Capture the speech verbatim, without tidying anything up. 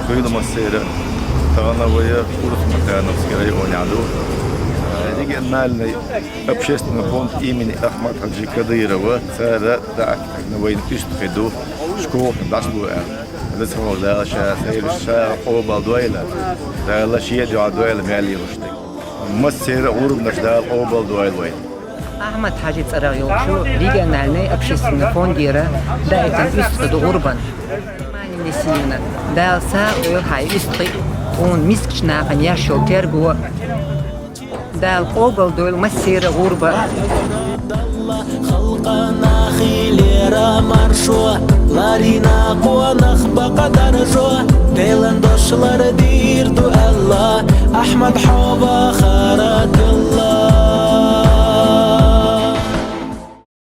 Дуйла массера, тахана вай Урус-Мартановский районехь ду. Региональный общественный фонд имени Ахмад-Хаджи Кадырова, цара даьӀахкина вайна уьстагӀий ду, школах дӀасалу аьлла. Дала ша сайра ша къобал дойла, Дала шен дуьхьа дойла мел йолуш дерг. Массера гӀурбанаш Дала къобал дойла вайна. Ахмад-Хьаьжин цӀарах йолчу региональный общественный фондера даийтина уьстагӀий ду гӀурбан. Несиевна, Дала сагӀа дойла хьан уьстагӀий, тхуна мискачу нахана еш йолу терго. Дала къобал дойла массера гӀурба. Халкъана хилира маршо, ларина къонах бакъа даржо, Делан дош лардийр ду аьлла, Ахьмад, хьо вахара делла.